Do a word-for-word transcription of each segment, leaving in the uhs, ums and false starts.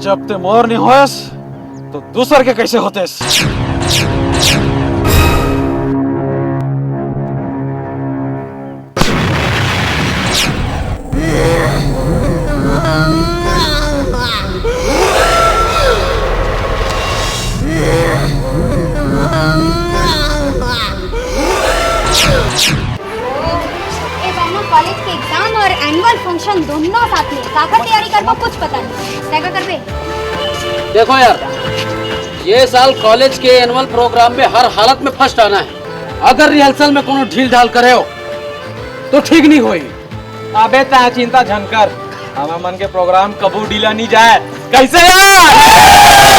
जब ते मोर नहीं होयस, तो दूसर के कैसे होतेस? ए बार ना कॉलेज के एग्जाम और एनुअल फंक्शन दोनों साथ में, काकर तैयारी करबो, कुछ पता नहीं। तैं का करबे? देखो यार, ये साल कॉलेज के एनुअल प्रोग्राम में हर हालत में फर्स्ट आना है। अगर रिहर्सल में कोनो ढील ढाल करे हो, तो ठीक नहीं होई। अबे तैं चिंता झन कर, हमर मन के प्रोग्राम कभू ढीला नहीं जाए। कैसे यार?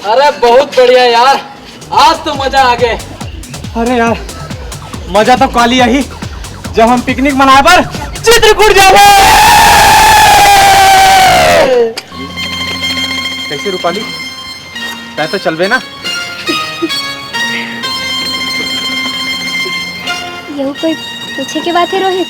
अरे बहुत बढ़िया यार, आज तो मजा आ गए। अरे यार, मजा तो काली आही, जब हम पिकनिक मनाए बर चित्रकूट जाबो। कैसे रूपाली, तैं तो चलबे ना? यहू कोई पूछे के बात है, रोहित?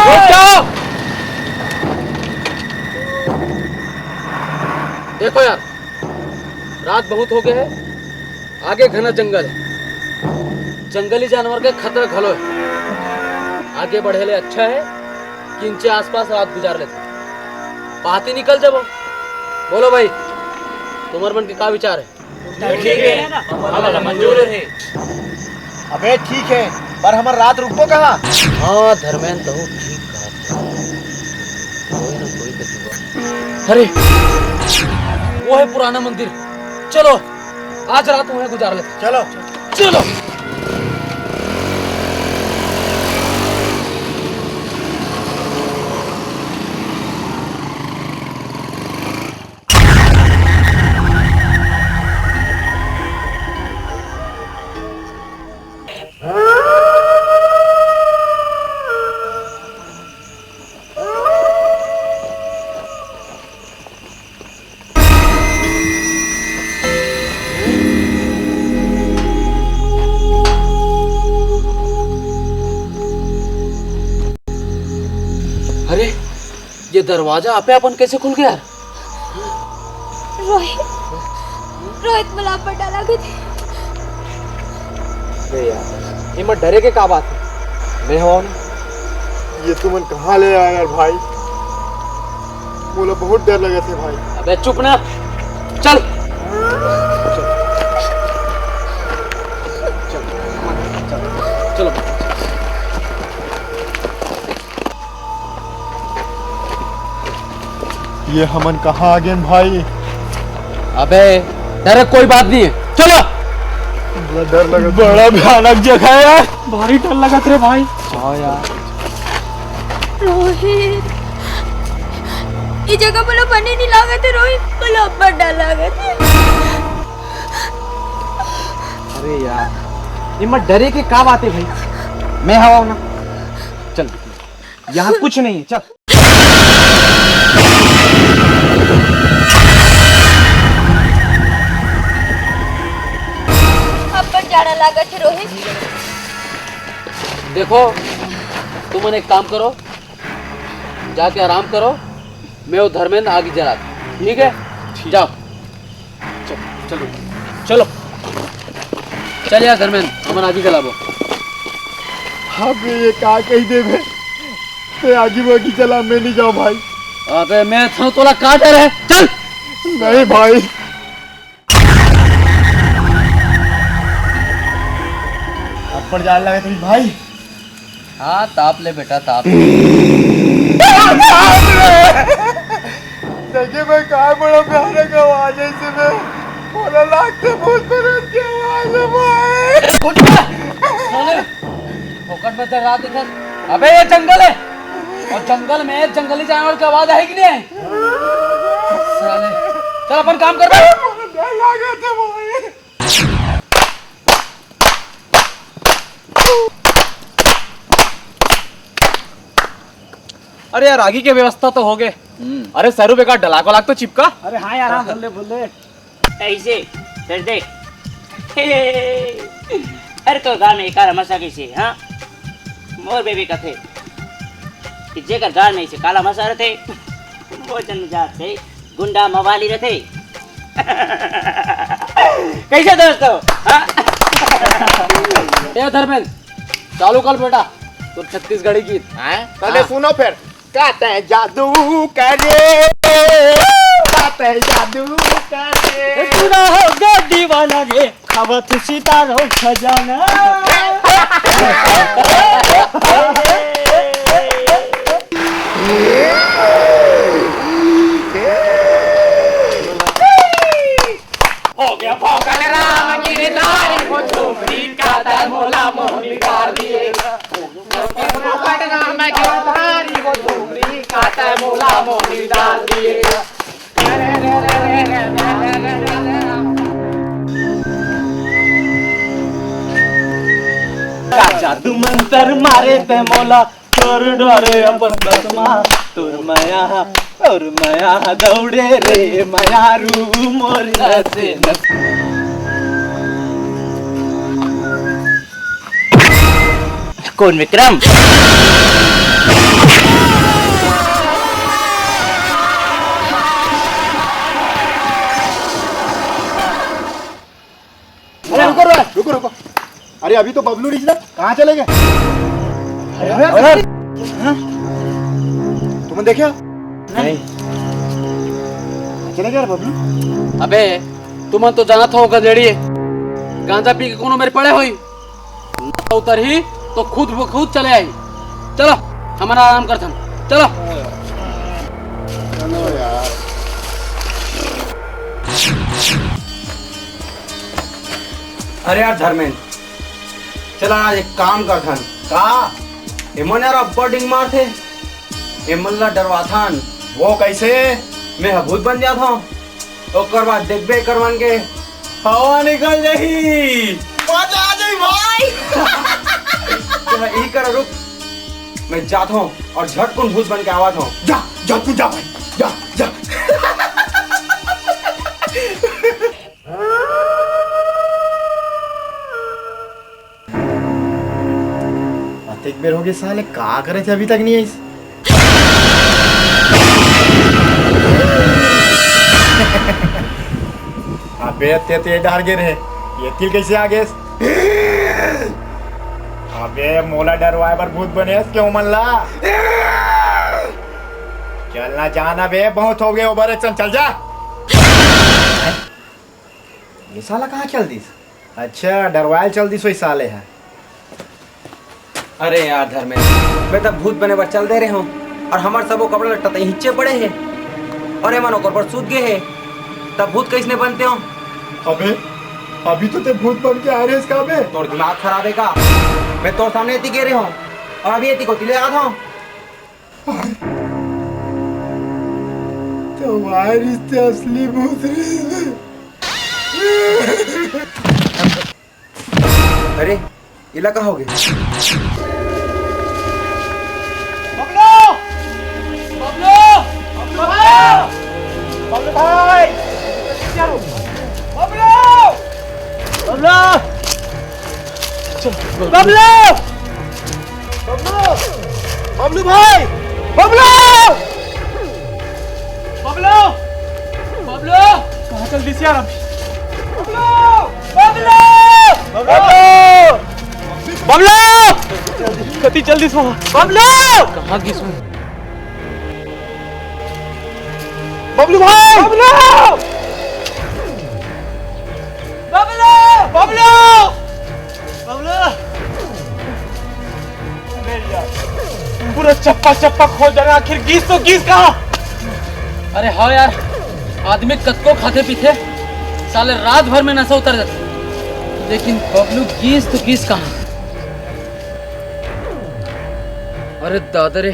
रुक जाओ। देखो यार, रात बहुत हो गया है, आगे घना जंगल है, जंगली जानवर के खतरा घलो है। आगे बढ़े ले अच्छा है कि इनचे आसपास रात गुजार लेते, पाती निकल जाबो। बोलो भाई, तुम्हार मन के का विचार है? ठीक है, हमला मंजूर है। अबे ठीक है, पर हमर रात रुकबो कहाँ? हाँ धर्मेंद्र, तहूँ ठीक कहत हस। कोई ना कोई तो जुगाड़। अरे, वो है पुराना मंदिर। चलो, आज रात वहीं गुजार लेते। चलो। चलो। अरे, ये दरवाजा आपे अपन कैसे खुल गया? रोहित, रोहित, मोला आप पर डर लगथे। अरे यार, एमा डरे के का बात है? मैं हवं ना। ये तुमन कहाँ ले आए यार भाई? मोला बहुत डर लगथे भाई। अबे चुप ना, चल। ये हमन कहाँ आ गेन भाई? अबे, डरे कोई बात नहीं है, चलो। बड़ा डर लगा। बड़ा भयानक जगह है यार। भारी डर लगत रे भाई। हाँ यार। रोहित, ये जगह मोला बने नहीं लागत है रोहित, मोला अब्बड़ डर लागत है। अरे यार, ये मत डरे के का बात है भाई, मैं हवा ना। चल, यहाँ कुछ नहीं है, चल। अब्बड़ जाड़ा लागत है रोहित। देखो, तुमन एक काम करो, जाके आराम करो, मैं वो धर्मेंद्र आगी जला, ठीक है? जाओ। चलो, चलो, चलो। चल यार धर्मेंद्र, हमन आगी जलाबो। अबे ये का कही देबे? ते आगी वागी जला, मैं नहीं जाऊँ भाई। अबे मैं था तोला का डर है? चल। नहीं भाई। अब्बड़ जाड़ लगे तेरी भाई। हाँ, ताप ले बेटा, ताप ले। देखिए, मैं काय बड़ा भयानक आवाज है इसे में। मोला लागथे भूत प्रेत के आवाज है भाई। उठ बे। साले, फोकट में डरा दिखत। अबे, ये जंगल है। और जंगल में जंगली जानवर की आवाज आएगी नहीं? साले, चल अपन काम कर बे। डर लागथे भाई। अरे यार, आगी के व्यवस्था तो हो गए। हम्म। अरे सरू बेकार डलाको लाग तो चिपका। अरे हाँ यार, हाँ, बोल ले, बोल ले। ऐसे, फिर देख। अरे तो गाँव में एकार हमेशा कैसे, हाँ? मोर बेबी कथे कि जेकर गाल में ऐसे काला मसा रथे, वो जन जात से गुंडा मवाली रथे। कैसे दोस्तों? हाँ? ए धर्मेंद्र, चालू कर बेटा, तो छत्तीसगढ़ी गीत। हैं? तले हाँ। सुनो फिर। काते जादू करे, काते जादू करे। ए, पूरा हो गया दीवाना रे, खावा तू सीता रो खजाना। हो गया भोगल राम गिरधारी, वो झोपड़ी का दर मोला मोहन कर दिए। भोगल राम गिरधारी, वो झोपड़ी का दर मोला मोहन डाल दिए। का जादू मंतर मारे ते मोला, तोर डरे अपन बस मा, तोर मया, तोर मया दौड़े रे मयारू मोर नसे नस। कौन विक्रम? अरे रुको, रुको, रुको, रुको। अरे अभी तो बबलू रिहिस ना, कहाँ चले गए? अरे, अरे, हाँ? तुमन देखा? नहीं। चले गए यार बबलू। अबे तुमन तो जानत हो गंजेड़ी, गांजा पी के कोनो मेर पड़े होही, ना उतरही तो खुद ब खुद चले आही। चलो, हमन आराम करथन, चलो। चलो यार। अरे यार धर्मेंद्र, चला आज एक काम करथन। का? एमन यार अब्बड़ डिंग मारथे, एमन ला डरवाथन। वो कैसे? मैं ह भूत बन जात हूँ, ओकर बाद देखबे करवन के हवा निकल जाही। मजा आ जाही भाई। चला यही कर, रुक, मैं जात हूँ और झटकुन भूत बन के आवत हूँ। जा, जा तू जा भाई, जा, जा। अतेक बेर हो गए साले, का करे थे अभी तक नहीं आइस? अबे ते ते डर गे रहे, ये तिल कैसे आ गए? अबे मोला डरवाए बर भूत बने क्यों मन ला? चलना जाना बे, बहुत हो गए ओवर एक्शन, चल जा। ये साला कहाँ चल दिस? अच्छा, डरवायल चल दिस वही साले है। अरे यार धर्मेंद्र, मैं तब भूत बने बर चल दे रहे हूँ और हमारे सबो कपड़ा लट्टा तो हिच्चे पड़े हैं। अरे मन ओकर पर सूत गे हे, तब भूत कइसने बनते हो? अबे, अभी तो ते भूत बन के आ रहे इसका बे। तोर दिमाग खराब है का? मैं तोर सामने इतनी गिरे हूँ और अभी इतनी गोती ले आता हूँ। तो वायरिस ते असली भूत रही। अरे, इला का हो गया? बबलू! बबलू! बबलू भाई! बबलू भाई! बबलू! बबलू! बबलू! बबलू! बबलू भाई! बबलू! बबलू! बबलू! कहाँ चल दिस यार अभी? बबलू! बबलू! बबलू! बबलू! कति चल दिस वहाँ? बबलू! कहाँ गिस वहाँ? बबलू भाई! बबलू! बबलू! बबलू! बबलू! अबे यार, पूरा चप्पा चप्पा खोज डारे, आखिर गिस तो गिस कहाँ? अरे हाँ यार, आदमी कतको खाथे पीथे, साले रात भर में नशा उतर जाथे, लेकिन बबलू गिस तो गिस कहाँ? अरे दादा रे,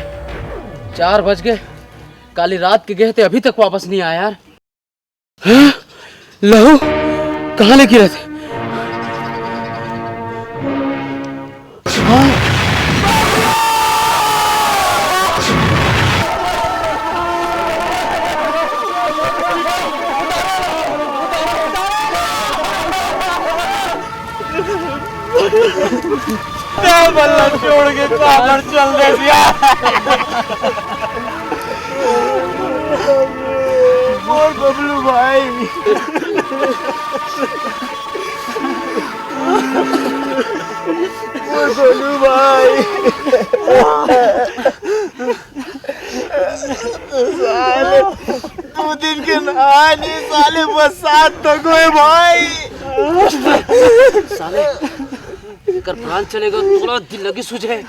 चार बज गए, काली रात के गए थे, अभी तक वापस नहीं आया यार। हैं? लहू कहाँ ले गिरे थे? हाँ? बल्ला छोड़ के बाहर चल दे दिया। और बबलू भाई, और गोलू भाई, साले दो दिन के नहाए नहीं, साले बरसात तो गए भाई। साले, एकर प्राण चलेगा, थोड़ा दिल लगी सुझे।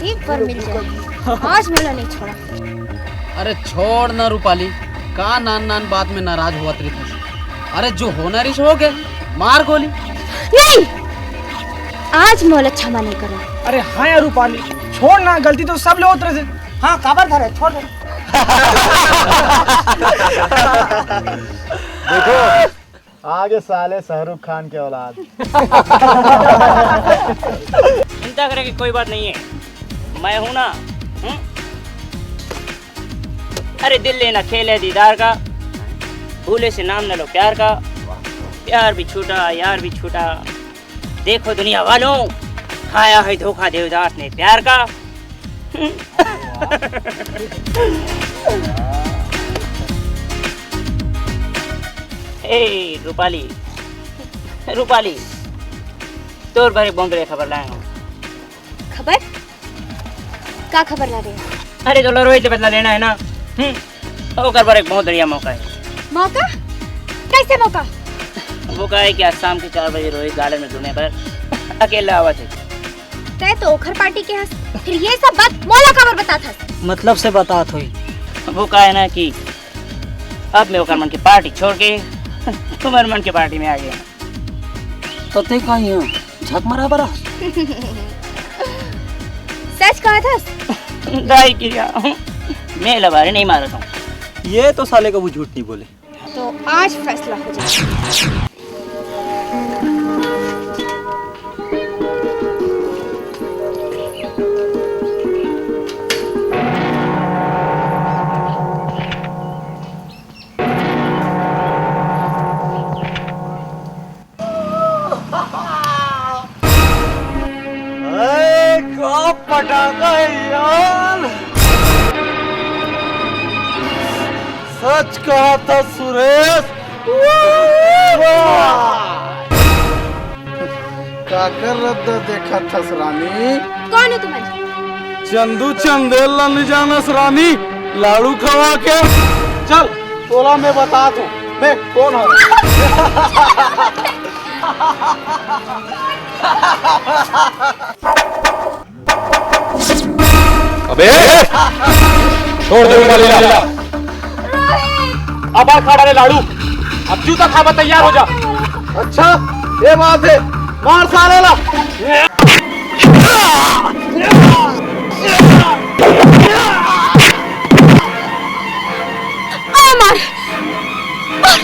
एक बार मिल जाए, आज मोला नहीं छोड़ा। अरे छोड़ ना रूपाली, का नान नान बात में नाराज होवत रहिथस। अरे जो होना रिस हो गए, मार गोली। नहीं, आज मोला क्षमा नहीं करना। अरे हाँ यार रूपाली, छोड़ ना, गलती तो सब ले होत रहिथे। हाँ, काबर धरे, छोड़ दे। देखो, आगे साले शाहरुख खान के औलाद। चिंता करे की कोई बात नहीं है, मैं हूं ना। हम्म? अरे दिल लेना खेल है दीदार का, भूले से नाम न लो प्यार का। प्यार भी छूटा, यार भी छूटा। देखो दुनिया वालों, खाया है धोखा देवदास ने प्यार का। ए रूपाली, रूपाली, तोर बर एक बहुत बढ़िया खबर लाए हूँ। खबर? का खबर ला रहे हो? अरे, जो रोहित से बदला लेना है ना, हम्म, ओकर बर एक बहुत बढ़िया मौका है। मौका? कैसे मौका? वो का है कि आज शाम के चार बजे रोहित गार्डन में घूमे बर अकेला आवत है। तय तो ओखर पार्टी के हस, फिर ये सब बात मोला काबर बतात हस? मतलब से बतात होई। वो का है ना कि अब मैं ओकर मन के पार्टी छोड़ के तुम्हारे मन के पार्टी में आ गया। तो ते का यहाँ झक मरा बरा? सच कहा था। दाई की क्या? मैं लबारे नहीं मारता हूँ। ये तो साले कबू झूठ नहीं बोले। तो आज फैसला हो जाए। अरे, का पटाखा है यार। सच कहा था सुरेश। वाह! काकर रद्दा देखा थस रानी? कौन हो तुम? चंदू चंदेल ला नहीं जानस रानी, लाड़ू खवा के। चल, तोला मैं बता दूं, मैं कौन हूँ। अबे, छोड़ दे रुमाली ला। अब आ खड़ा रे लाड़ू, अब जूता खाबा तैयार हो जा। अच्छा, ये बात है, मार सारे ला। अरे मार, मार।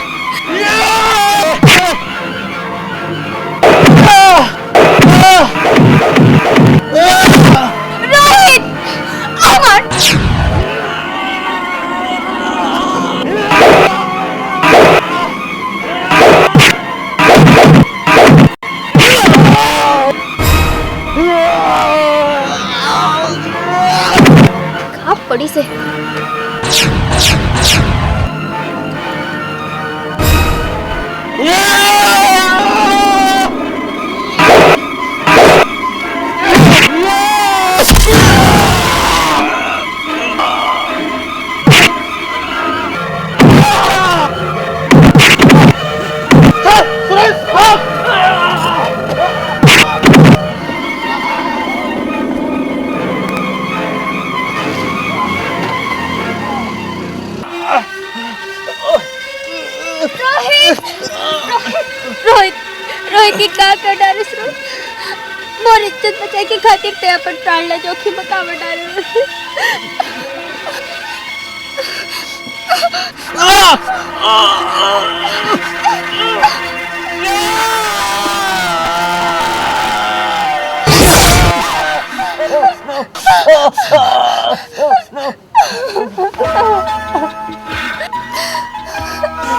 रोहित, अमर। का पड़ी से। रोहित, रोहित, रोहित, रोहित, ये का कर डारिस रोहित? मोर इज्जत बचाए के खातिर ते अपन प्राण ला जोखिम म काबर डारे रोहित?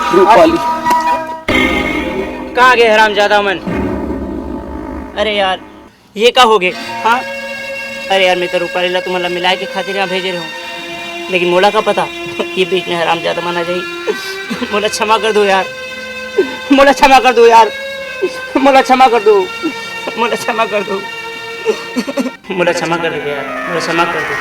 रूपाली। कहाँ गए हरामजादा मन? अरे यार, ये का हो गए? हाँ, अरे यार, मैं तो रूपाली ला तुमन ला मिलाए के खातिर यहाँ भेजे रहूँ, लेकिन मोला का पता ये बीच में हरामजादा मन आ जाही। मोला क्षमा कर दो यार, मोला क्षमा कर दो यार, मोला क्षमा कर दो, मोला क्षमा कर दो, मोला क्षमा कर दो यार, मोला क्षमा कर दो।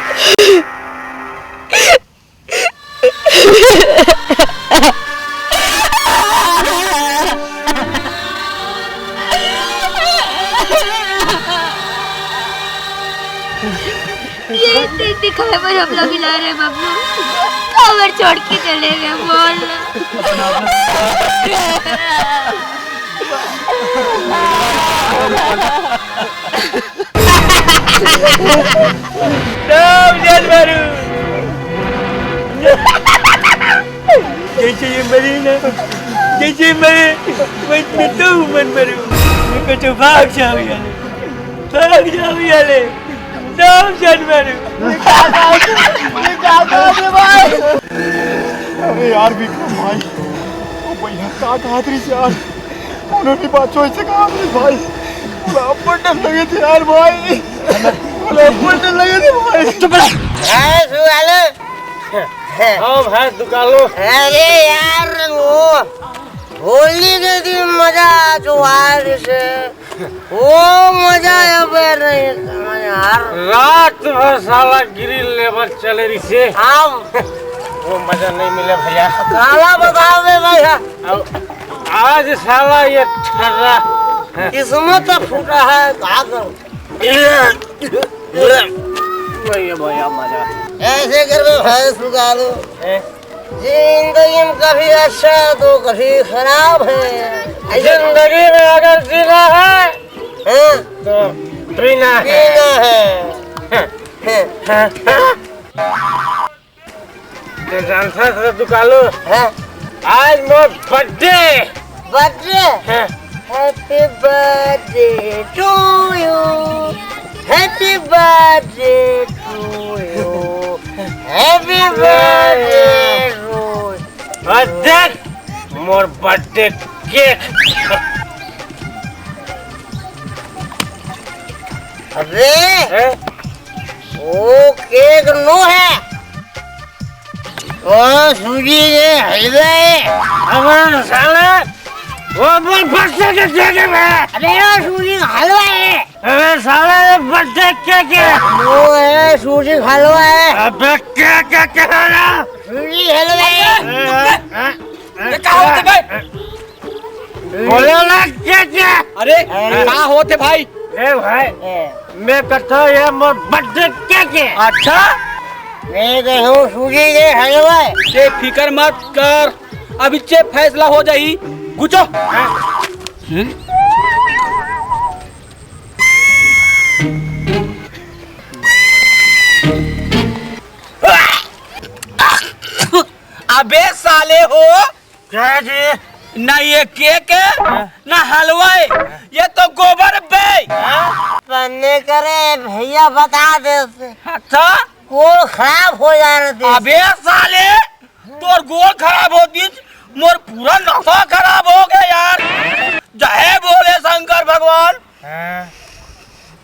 ये दिन दिखाए बर हमला मिला रे बबलू, काबर छोड़ के चले गए बोल ना। राम जन्म जैसे ये मरी ना, जैसे मरे, वैसे तो मन मरू। मेरे को तो भाग जाओ यार, भाग जाओ यार, राम जन्म मरू। अरे यार विक्रम भाई, ओ भैया का कहत रही यार, कोनो भी बात सोच से काम नहीं भाई। मोला अब्बड़ डर लगे थे यार भाई, मोला अब्बड़ डर लगे थे भाई। चुप रह। हाँ, सुन, हेलो। हाँ भाई दुकालो। अरे यार, वो होली के दिन मजा जो आया जैसे, वो मजा अब नहीं समझ यार। रात भर साला गिरी लेबर चले रही से। हाँ। वो मजा नहीं मिले भैया। काला बताओ बे भैया। अब आज साला ये ठर्रा किस्मत फूटा है, का करूं? भैया, भैया, मजा। ऐसे करके भैंस निकालो। हैं? जिंदगी में कभी अच्छा तो कभी खराब है। जिंदगी में अगर जीना है, हैं? तो पीना है। पीना है। हैं? हैं? हैं? ते जानथस रे दुकालो, हैं? आज मोर birthday। Birthday? हैं? Happy birthday to you, happy birthday to you, happy birthday to you। और देख मोर birthday cake। अबे, हैं? वो cake नो है, वो सूजी के हलवा है। अबे साला, वो मोर birthday के cake है। अबे वो सूजी का हलवा है। अबे साला, ये बर्थडे केक है। वो है, सूजी हलवा है। अबे केक है, केक है ना? सूजी हलवा है। ये का होत हे भाई? बोलो ना, केक है। अरे, अरे। का होत हे भाई? ए भाई, ए। मैं कहता हूँ, ये मोर बर्थडे केक है। अच्छा? मैं कहूँ, सूजी के हलवा है। ते फिकर मत कर, अभी चे फैसला हो जाही। गुचो। अबे साले हो, क्या जी? ना ये केक है, ना हलवा है, ये तो गोबर बे। पन्ने करे भैया, बता दे उसे। अच्छा? गोड़ खराब हो जा रहे थे। अबे साले, तोर गोड़ खराब होतिस, मोर पूरा नसा खराब हो गया यार। जय भोले शंकर भगवान। हाँ।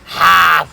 हाँ।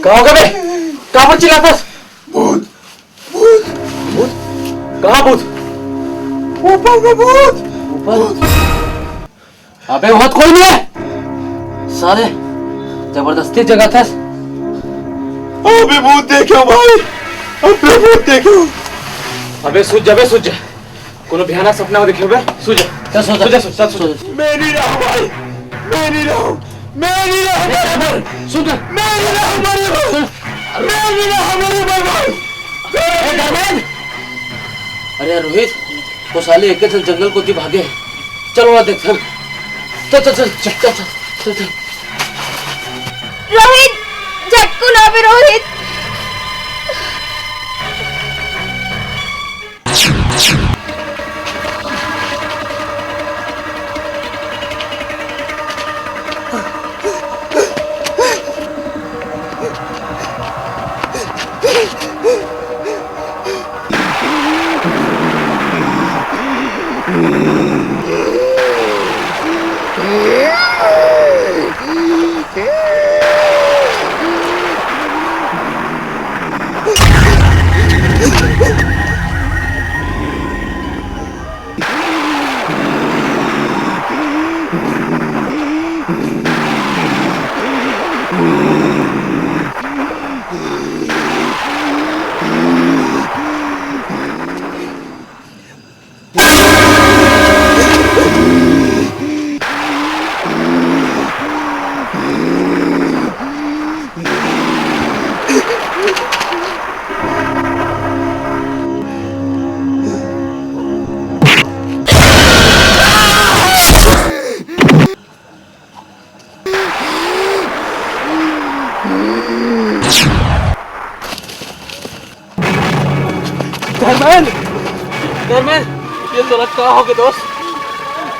का होगे बे? काबर चिल्लाथस? भूत, भूत। भूत? कहाँ भूत? ऊपर में भूत। ऊपर? अबे, वहाँ तो कोई नहीं है। साले, जबरदस्ती जगाथस। अबे भूत देखे हो भाई, अबे भूत देखे हो। अबे सूत जा बे, सूत जा। कोनो भयानक सपना देखे हो बे, सूत जा। चल, सूत जा। सूत जा, सूत जा, सूत जा। सूत जा। मैं नहीं रहूँ भाई, मैं नहीं रहूँ, मैं नहीं रहूँ। सूत जा। मैं नहीं रहूँ, मैं नहीं रहूँ। मैं नहीं रहूँ, मैं नहीं रहूँ भाई। ए, धर्मेंद्र! अरे रोहित, वो साले एक जंगल कोती भागे हे। चल, ओला देखथन। चल, चल, चल, चल, चल, चल, चल, चल। रोहित, झटकुन आबे रोहित। धर्मेंद्र! धर्मेंद्र! ये तोला का होगे दोस्त?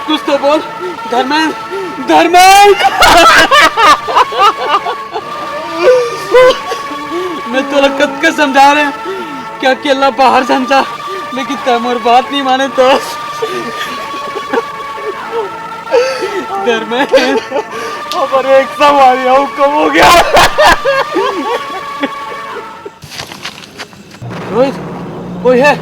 कुछ तो बोल। धर्मेंद्र! धर्मेंद्र! मैं तोला कतका समझा रहे हँव कि अकेल्ला बाहर झन जा, लेकिन तैं मोर बात नहीं माने दोस्त। धर्मेंद्र! अबे एक सवारी अउ कम हो गया। रोहित, कोई है?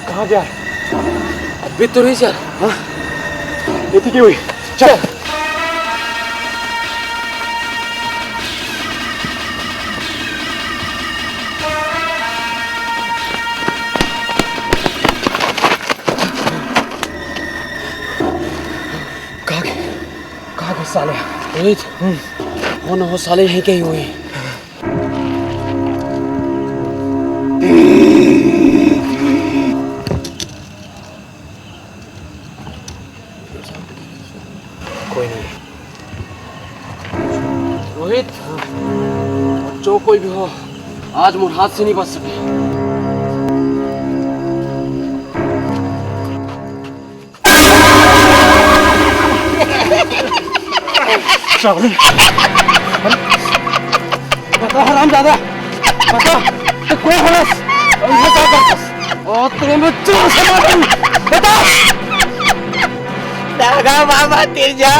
कहाँ गया? अभी तो नहीं सर। हाँ? ये तो क्या हुई? चल। कहाँ गए? कहाँ गए साले? रोहित, हम्म। हो ना हो साले यहीं कहीं हुए। रोहित, जो कोई भी हो, आज मोर हाथ से नहीं बच सके। बता हराम दादा, बता, तैं कोन हरस अउ इहाँ का करथस? अउ तोला मैं जान से मार दूँ। बता। नागा बाबा, तैं जा,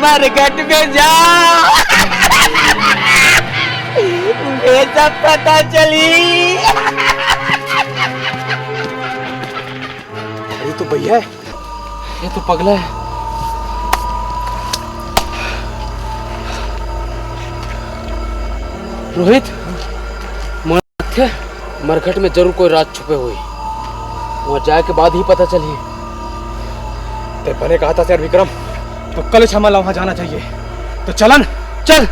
मरघट में जा, मैं सब पता चली। अरे, तो भैया, ये तो पगला है। रोहित, मोला लगथे, मरघट में जरूर कोई राज छुपे होही। वहाँ जाए के बाद ही पता चलही। तैं बने कहा था यार विक्रम, तो कल हमन ला वहाँ जाना चाहिए। तो चलन, चल।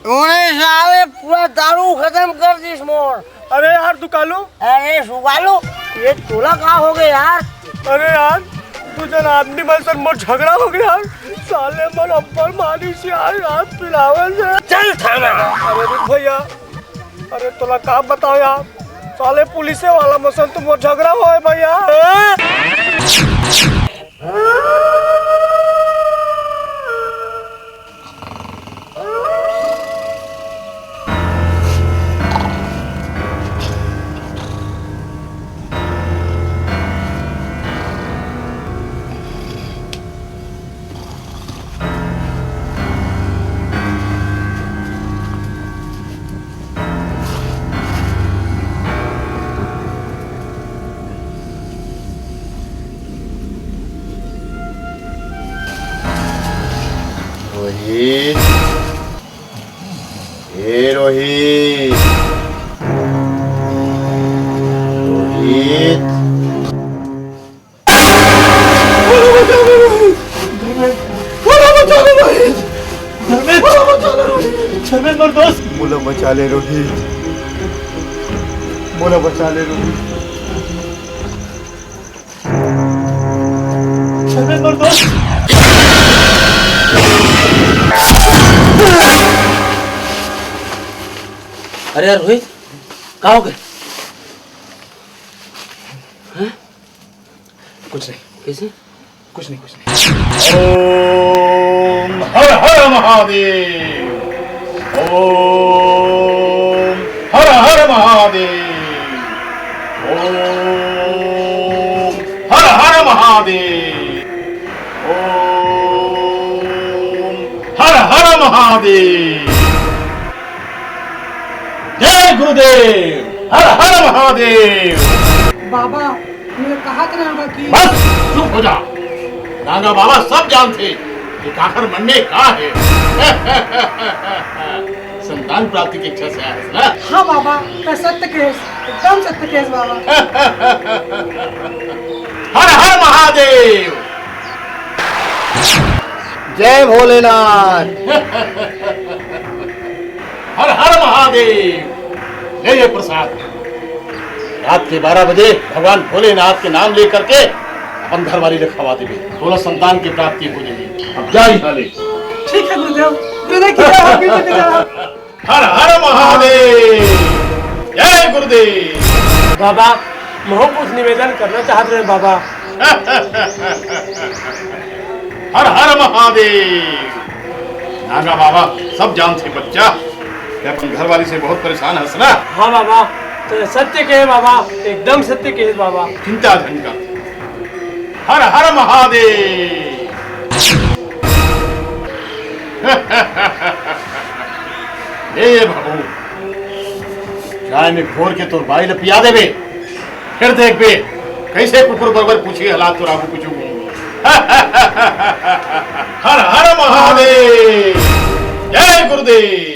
उन्हें साले पूरा दारू खत्म कर दिस मोर। अरे यार दुकालू। अरे सुगालू, ये तोला का हो गया यार? अरे यार, दू झन आदमी मन से मोर झगड़ा हो गया यार। साले मन अब्बड़ मारिस यार, रात पिलावन से। चल थाना। अरे रुक भैया, अरे तोला का बताओ यार, साले पुलिसे वाला मन से तो मोर झगड़ा होय भैया। रोहित, ए रोहित, रोहित। धर्मेंद्र, मोर दोस्त। मोला बचा ले रोहित, मोला बचा ले रोहित। धर्मेंद्र, मोर दोस्त। अरे यार रोहित, का हो गए? हैं? कुछ नहीं। कैसे? कुछ नहीं, कुछ नहीं। ओम हर हर महादेव। ओम हर हर महादेव। ओम हर हर महादेव। ओम हर हर महादेव। जय गुरुदेव, हर हर महादेव। बाबा, मैं कहा था ना कि बस, चुप हो जा। नागा बाबा सब जानथे कि काखर मन में का हे। संतान प्राप्ति की इच्छा से आए हस ना? हाँ बाबा, तैं सत्य कहेस, एकदम सत्य कहेस बाबा। हर हर महादेव। जय भोलेनाथ। हर हर महादेव। ले ये प्रसाद, रात के बारह बजे भगवान भोलेनाथ के नाम ले करके अपन घरवाली ला खवा देबे, तोला संतान की प्राप्ति हो जाही। अब जा यहाँ ले। ठीक है गुरुदेव, गुरुदेव की जय हो, गुरुदेव की जय हो। हर हर महादेव। जय गुरुदेव। बाबा, महूँ कुछ निवेदन करना चाहत रहें बाबा। हर हर महादेव। नागा बाबा सब जानथे बच्चा, तैं अपन घरवाली से बहुत परेशान हस ना? हाँ बाबा, तैं सत्य कहे बाबा, एकदम सत्य कहे बाबा। चिंता झन कर। हर हर महादेव। ले ये बाबू, चाय में घोर के तोर बाई ला पिया देबे, फिर देखबे कैसे कुकुर बरोबर पूछी हालात तोर आगू पूछू। हर हर महादेव। जय गुरुदेव।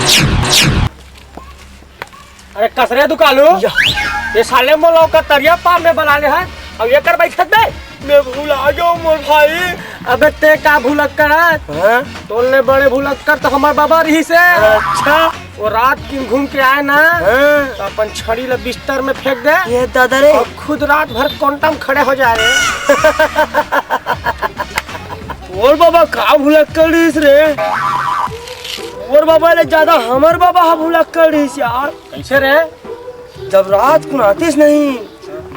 अरे कसरे दुकालू, ये साले मोला ओकर तरिया पार में बला ले हे, अब एकर बैठत बे। मैं भुला गयो मोर भाई। अबे ते का भुलक्कड़ है? हाँ? तोर ले बड़े भुलक्कड़ तो हमार बाबा रहिस हे। अच्छा। वो रात किन घूम के आए ना, हाँ। तो अपन छड़ी ला बिस्तर में फेंक दे। ये दादा रे। और खुद रात भर कोंटा में खड़े हो जा रे। तोर बाबा का भुलक्कड़ रहिस रे? तोर बाबा ले ज्यादा हमर बाबा हा भुलक्कड़ रहिस यार। कैसे रे? जब रात कुन आतिस नहीं,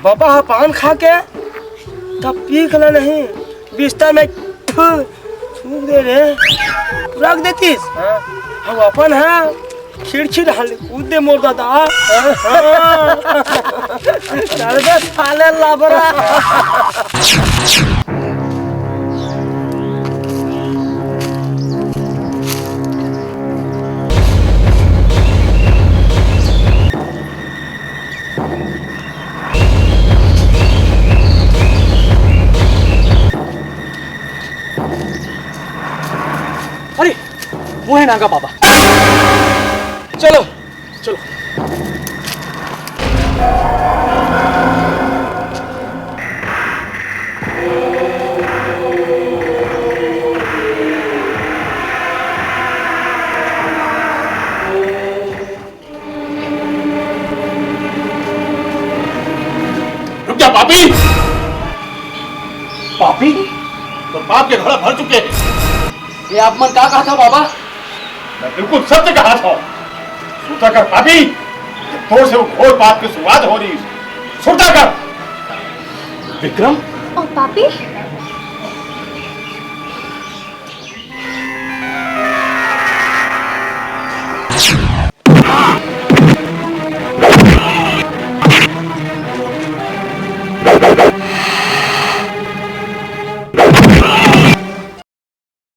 बाबा हा पान खा के तब पीक ला नहीं, बिस्तर में थू, थूक दे रे, रख देतिस। हाँ। हम अपन हा खिड़की डाल कूद दे मोर दादा। हाँ। चल बे साले लाबरा। अरे, वो है नागा बाबा। चलो, चलो। रुक जा पापी। पापी, तो पाप के घड़ा भर चुके हैं। ये आप मन का कहा था बाबा? मैं बिल्कुल सत्य कहा था। सुरता कर पापी, तोर से वो घोर पाप की शुरुआत हो रही है। सुरता कर। विक्रम। और पापी?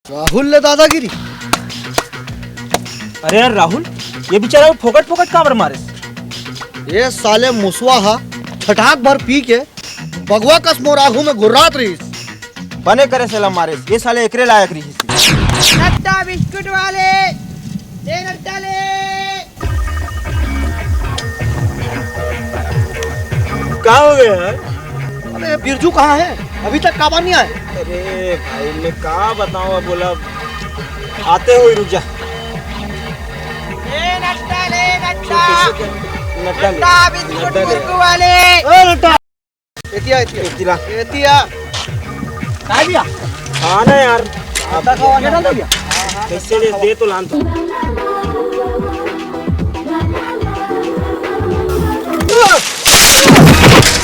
राहुल ले दादागिरी। अरे यार राहुल, ये बेचारा फोकट फोकट काबर मारे? ये साले मुसवा हा छटाक भर पी के बगवा कस मोर आघू में घुर्रात रहिस। बने करे सेला मारे, ये साले एकरे लायक रहिस। नट्टा बिस्कुट वाले, ले नट्टा ले। का हो गया यार? अरे बिरजू कहाँ है? अभी तक काबर नहीं आए? अरे भाई मैं का बताऊं, अब बोला आते हुए रुक जा। ले नट्टा ले नट्टा। नट्टा ले, नट्टा बिस्कुट नट्टा ले। मुर्गू वाले। ए नट्टा। एतिया, एतिया। एतिया। एतिया। काय दिया? हाँ ना यार। आता खावा, ये डाल दिया। कैसे ले दे तो लान तो।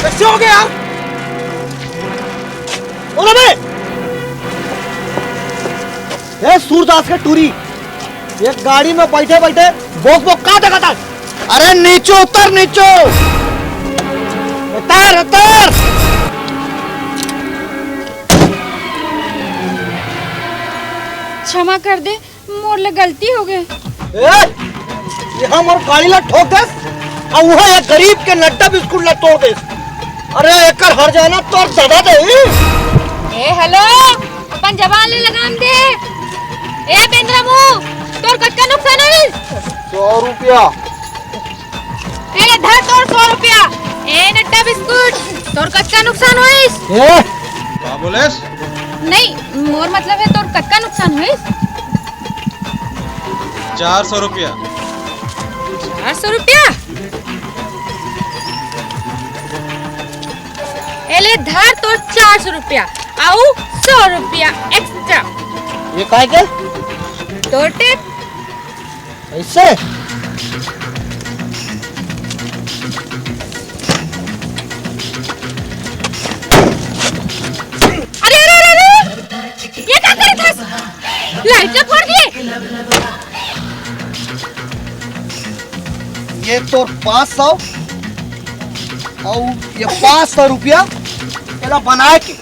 कैसे हो गया यार? बोलो बे। ए सूरदास के टूरी, एक गाड़ी में बैठे बैठे बोक बोक का देखत हस? अरे नीचे उतर, नीचे उतर, उतर। क्षमा कर दे, मोर ले गलती हो गए। ए, यहाँ मोर गाड़ी ला ठोक देस, अउ वहाँ एक गरीब के नट्टा बिस्कुट ला तोड़ देस। अरे एकर हर जाना तोर दादा दे। ए हेलो, अपन जबान ले लगाम दे। ए बेंदरा मुंह, तोर कतका नुकसान होइस? सौ रुपया। ए धर तोर सौ रुपया। ए नट्टा बिस्कुट, तोर कतका नुकसान होइस? ए? का बोलेस? नहीं, मोर मतलब है तोर कतका नुकसान होइस? चार सौ रुपया। चार सौ रुपया? ए ले धर तोर चार सौ रुपया, अउ सौ रुपया एक्स्ट्रा। ये काय के? तोर टिप। ऐसे? अरे, अरे, अरे, अरे! ये का करत हस? लाइट ला फोड़ दिए। ये तोर पाँच सौ अउ ये पाँच सौ रुपया, एला बनाए के,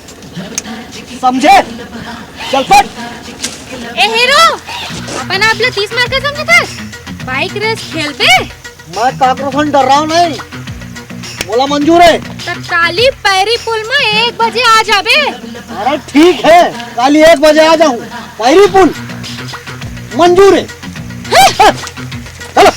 समझे? चल फट। ए हीरो, अपन आप ला तीस मार का समझत हस? बाइक रेस खेलबे? मैं काकरो सन डर्राव नहीं, मोला मंजूर है। त काली पैरी पुल में एक बजे आ जाबे। अरे ठीक है, काली एक बजे आ जाऊँ। पैरी पुल मंजूर है। हाँ। चलो।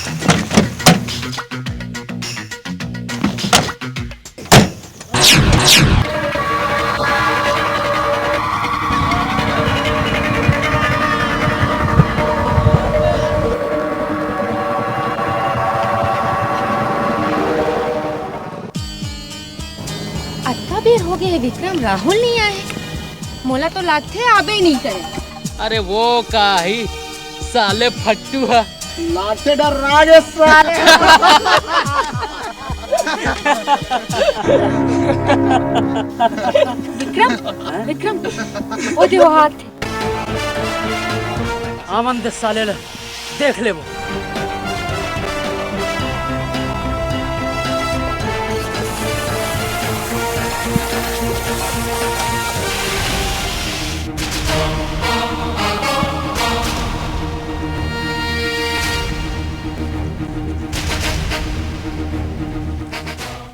विक्रम, राहुल नहीं आए, मोला तो लागथे आबे नहीं करे। अरे वो का ही, साले फट्टू है। लाते डर राजे साले। विक्रम, विक्रम, ओ दे वो हाथ। आमन दे साले ला, देख लेबो।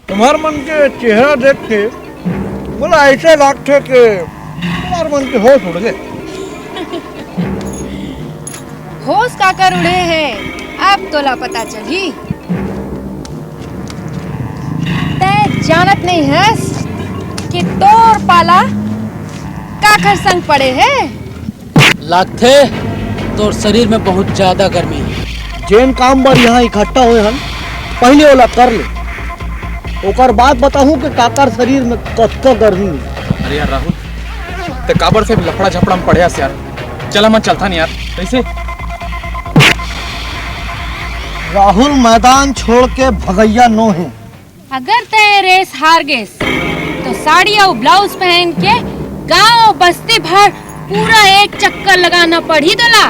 तुम्हार मन के चेहरा देख के मोला ऐसे लागथे कि तुम्हार मन के होश उड़ गए। होश काकर उड़े हे, अब तोला पता चलही। तै जानत नहीं हस कि तोर पाला काकर संग पड़े हे। लागथे तोर शरीर में बहुत ज्यादा गर्मी हे। जेन काम बर यहाँ इकट्ठा होए हन, पहले ओला कर ले, ओकर बाद बताहूँ कि काकर शरीर में कतका गर्मी हे। अरे यार राहुल, ते काबर से लफड़ा झपड़ा में पड़े हस यार? चल हमन चलथन यार। कैसे? राहुल मैदान छोड़ के भगैया नो हे। अगर तय रेस हार गेस, तो साड़ी अउ ब्लाउज पहन के गांव अउ बस्ती भर पूरा एक चक्कर लगाना पड़ही तोला।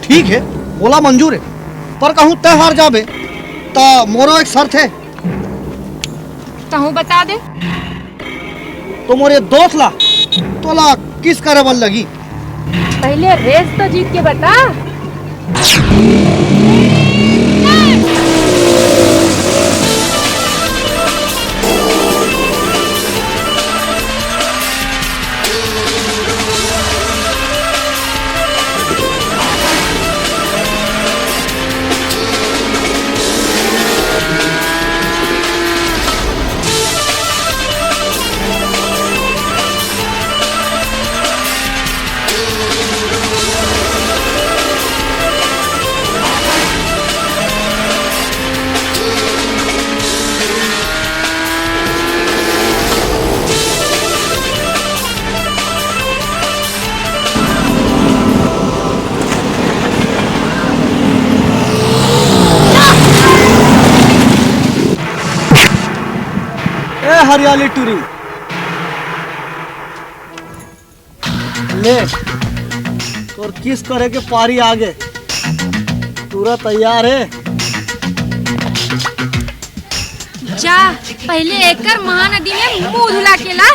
ठीक हे, मोला मंजूर हे, पर कहूँ तय हार जाबे, त मोरो एक शर्त हे। तहूँ बता दे। तो मोर ये दोस्त ला, तोला किस करे बर लगी? पहले रेस तो जीत के बता। ए हरियाली टूरी, ले, तोर किस करे के पारी आगे। पूरा तैयार हे। जा, पहले एकर महानदी में मुंह धुला के ला।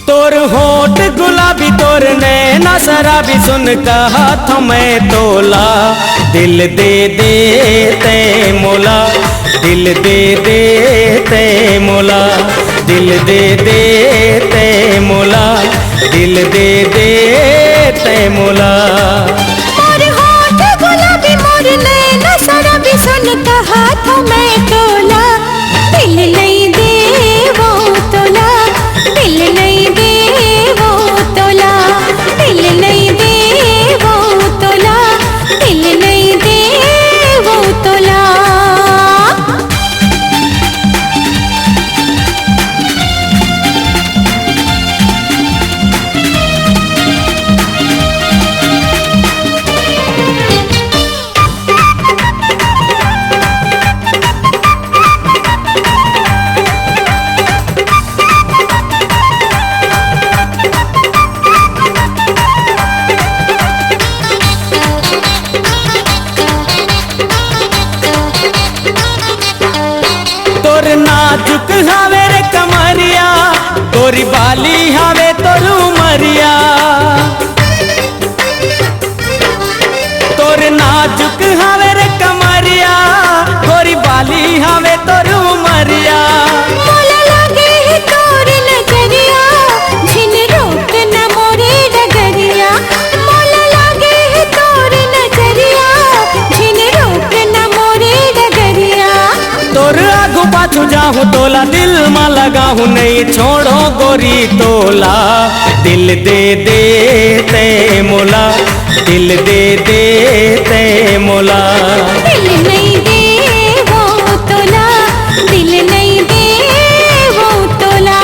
तोर होठ गुलाबी, तोर नैना शराबी, सुन कहत हँव मैं तोला। दिल दे दे तैं मोला, दिल दे दे तैं मोला, दिल दे दे तैं मोला, दिल दे दे तैं मोला। मोर होठ गुलाबी, मोर नैना शराबी, सुन कहत हँव मैं तोला। दिल नइ देवँव तोला, दिल नइ देवँव तोला, दिल नइ देवँव तोला, दिल नइ देवँव तोला। तोर नाजुक हावे रे कमरिया, तोरी बाली हावे तो हूँ तोला दिल मा लगा हूँ, नहीं छोड़ो गोरी तोला। दिल दे दे तै मोला, दिल दे दे तै मोला। दिल नहीं दे वो तोला, दिल नहीं दे वो तोला।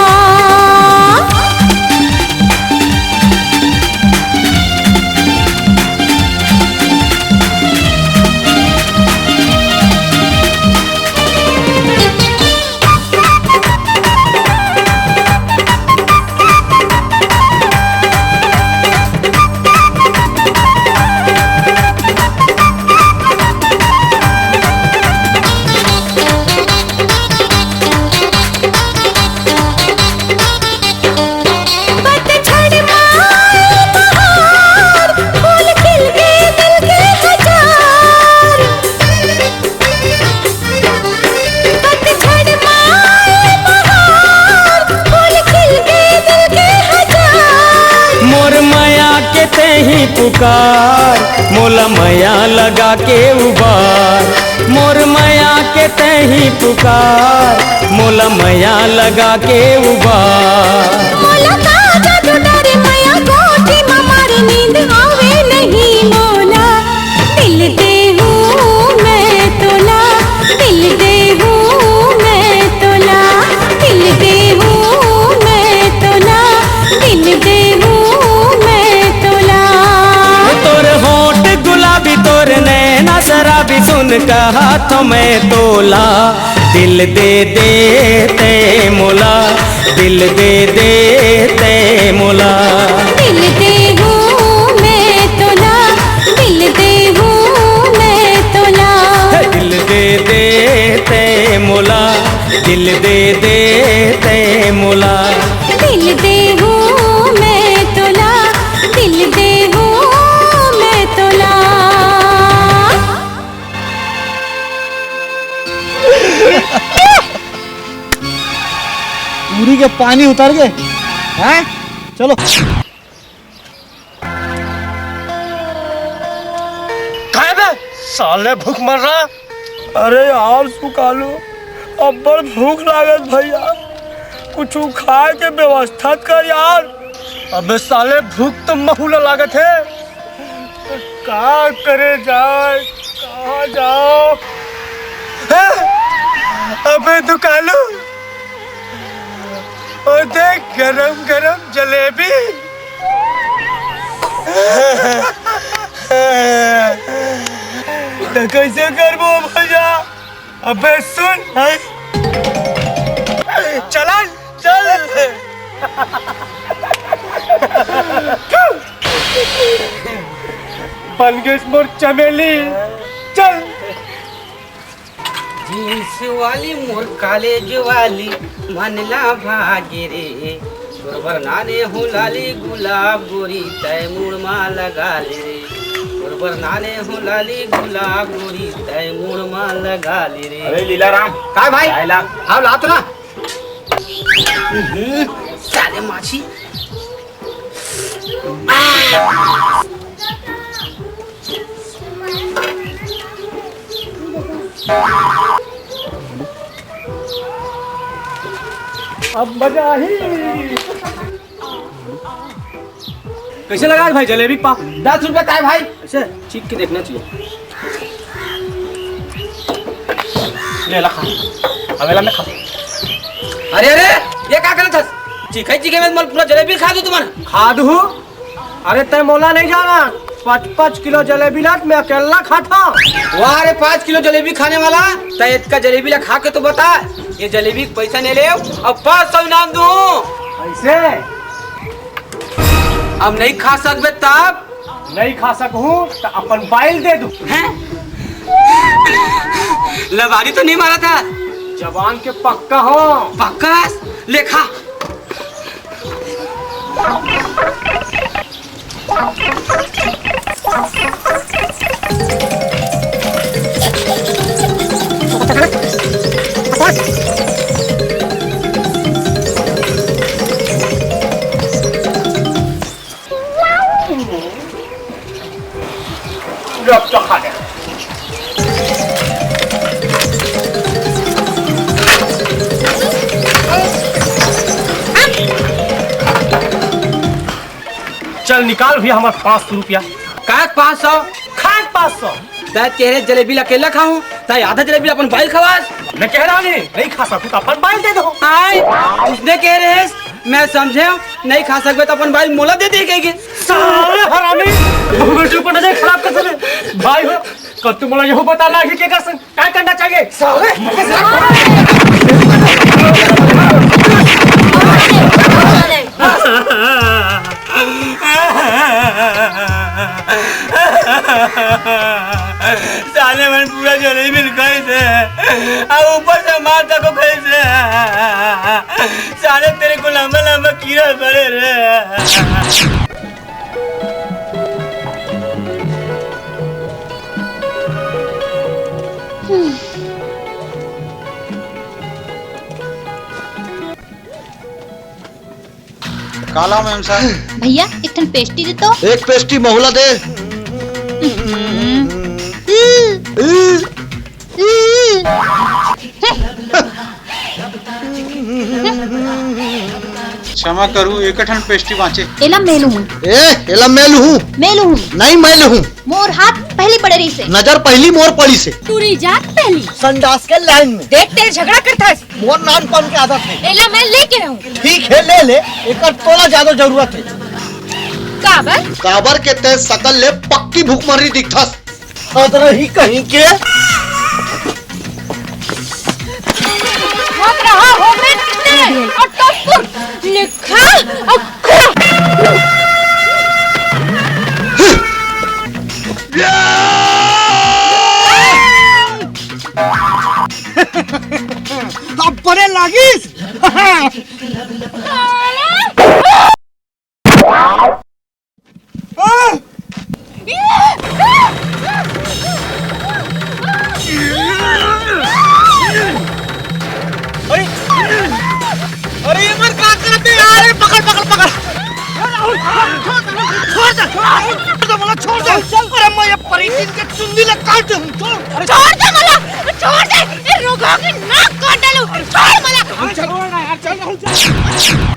पतझड़ माए बहार, फूल खिल गए दिल के हजार। पतझड़ माए बहार, फूल खिल गए दिल के हजार। मोर मया के तही पुकार, मोला मया लगा के उबार। मोर मया के तही पुकार, मोला मया लगा के उबार। मोला का जादू डरे मया गोठी मा मारे नींद आवे नहीं मोला। दिल दे हूँ मैं तोला, दिल दे हूँ मैं तोला, दिल दे हूँ मैं तोला, दिल दे हूँ मैं तोला। तोर होठ गुलाबी, तोर नैना शराबी, सुन कहा तो मैं तोला। दिल दे दे तै मोला, दिल दे दे तै मोला। दिल दे हूँ मैं तोला, दिल दे हूँ मैं तोला। हे दिल दे दे तै मोला, दिल दे दे तै मोला। दिल दे हूँ मैं तोला, दिल दे हूँ मैं तोला। पूरी के पानी उतर गए हैं। चलो। काय बे, साले भूख मर रहा। अरे यार सुकालू, अब्बड़ भूख लागत भैया, कुछ खाए के व्यवस्था कर यार। अबे साले, भूख तो महू ला लागत हे। का करे जाए, कहाँ जाओ? हैं? अबे दुकालू, ओ देख गरम गरम जलेबी। तो कैसे करबो भैया? अबे सुन, हैं? चलन, चल। बन गइस मोर चमेली, चल। जींस वाली मोर कॉलेज वाली मन ला भागे रे। तोर बर लाने हो लाली गुलाब गोरी, तै मुड़ मा लगा ले रे। तोर बर लाने हो लाली गुलाब गोरी, तै मुड़ मा लगा ले रे। अरे लीला राम, काय भाई? चाय ला। हाँ, लात ना। हम्म, साले माछी। अब मजा आही। कैसे लगा भाई जलेबी पा? दस रुपया का है भाई। ऐसे चीख के देखना चाहिए। ले ला खा। अबे ला मैं खा। अरे, अरे, ये का करत हस? चीखे, चीखे में मोर पूरा जलेबी खा दू तुम्हारा। खा दू? अरे, तै मोला नहीं जाना। पाँच, पाँच किलो जलेबी लात मैं अकेला खाता। वाह रे, पाँच किलो जलेबी खाने वाला, तै इतका जलेबी ला खा के तो बता, ये जलेबी के पैसा नहीं ले और पाँच सौ इनाम दूँ। ऐसे? अब नहीं खा सकबे तब? नहीं खा सकहूँ तो अपन बाइल दे दूँ। हैं? लबारी तो नहीं मारा था? जबान के पक्का हो। पक्का? ले खा। रख तो खा ले। निकाल भैया हमार पाँच सौ रुपया। का पाँच सौ? खाए पाँच सौ। तै तेरे जलेबी ला अकेला खाऊं, तै आधा जलेबी ला अपन बाई खवास। मैं कह रहा नहीं, नहीं खा सकूं तो अपन बाई दे दो। आए, उसने कह रहे हैं, मैं समझे हूं, नहीं खा सकबे तो अपन बाई मोला दे दे कहेगी। साले हरामी, बेटी को नजर खराब कर दे। भाई हो, कल तुम मोला यहू बता ना कि क्या कर सकते। क्या करना चाहिए? साले! साले मन पूरा जलेबी खाई थे, अब ऊपर से मार तको खाई थे। साले तेरे को लंबा लंबा कीड़ा पड़े रे। काला मैम साहब। भैया, एक ठन पेस्टी दे तो। एक पेस्टी महुला दे। क्षमा करू, एक ठन पेस्टी बाँचे। एला मैं लूहूँ। ए, एला मैं लूहूँ। मैं लूहूँ। नहीं, मैं लूहूँ। मोर हाथ पहली पड़े रहिसे। नजर पहली मोर पड़ी से। टूरी जात पहली। संडास के लाइन में। देख, तेरे झगड़ा करथस। मोर नानपन के आदत है। एला मैं लेके रहूं। ठीक है, ले ले, एकर तोला ज्यादा जरूरत है। काबर? काबर के तै सकल ले पक्की भूखमरी दिखथस। अदरही कहीं के। मत रहा हो मिट्टी और टप्पुर निकाल और खा। अब परे लागिस। अरे, अरे, ये मत काट, काट दे यार, पकड़, पकड़, पकड़। छोड़ दे, छोड़ दे, छोड़ दे, बोला, छोड़ दे। अरे, मैं ये परी के चुंदी ले काट दूँ, छोड़। अरे, छोड़ दे मला, छोड़ दे, ए रोगहा के नाक काट डालूं, छोड़ मला। अरे, छोड़ ना यार, चल, चल, चल।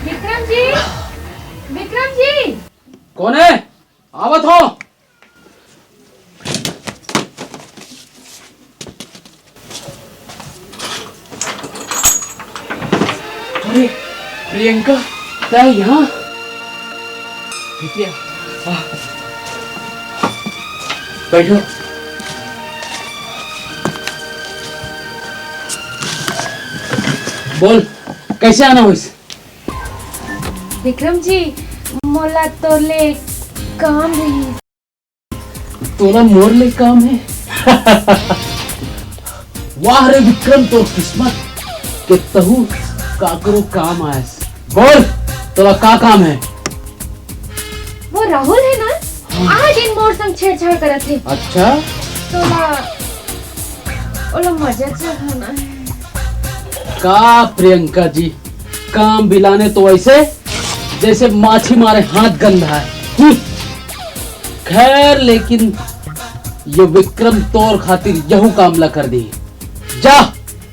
विक्रम जी, विक्रम जी। कौन है? आवत हो। अरे, प्रियंका, तै यहाँ? बिटिया, आ। बैठो। बोल, कैसे आना होइस? विक्रम जी, मोला तोर ले काम रही। तोला मोर ले काम है? वाह रे विक्रम, तोर किस्मत के तहू काकरो काम आयस। बोल, तोला का काम है? वो राहुल है ना, हाँ। आए दिन मोर संग छेड़छाड़ करत हे। अच्छा? तोला, ओला मजा चढ़ाना है। का प्रियंका जी, काम बिलाने तो ऐसे जैसे माछी मारे हाथ गंदा है। हम्म। खैर, लेकिन ये विक्रम तोर खातिर यहू काम ला कर दी। जा,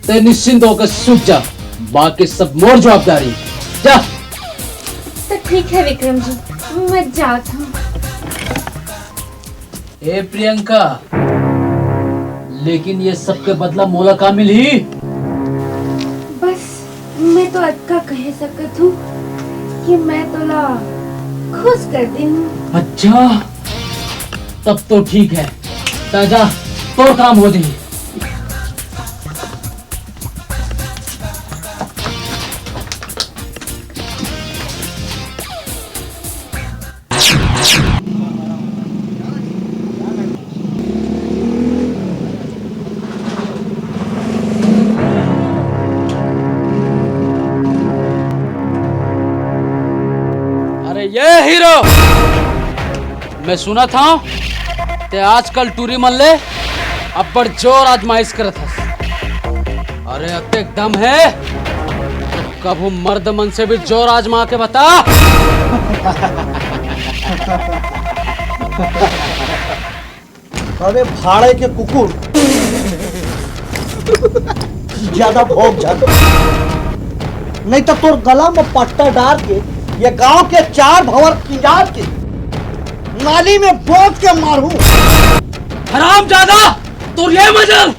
तै निश्चिंत होकर सूत जा, बाकी सब मोर जवाबदारी। जा। तो ठीक है विक्रम जी, मैं जात हूँ। ए प्रियंका, लेकिन ये सब के बदला मोला का मिलही? बस, मैं तो अतका कह सकत हूँ कि मैं तोला खुश कर दिन। अच्छा, तब तो ठीक है। तै जा, तोर काम हो जाही। मैं सुनत हंव, ते आजकल टूरी मन ले अब्बड़ जोर आजमाइश करत हस। अरे, अतेक दम हे, त कभू मर्द मन से भी जोर आजमा के बता। अबे भाड़े के कुकुर, ज्यादा भौंक झन, नहीं तो तोर गला में पट्टा डाल के ये गांव के चार भंवर किंजार के नाली में बोंक के मारूं। हरामजादा, तोर ये मजल।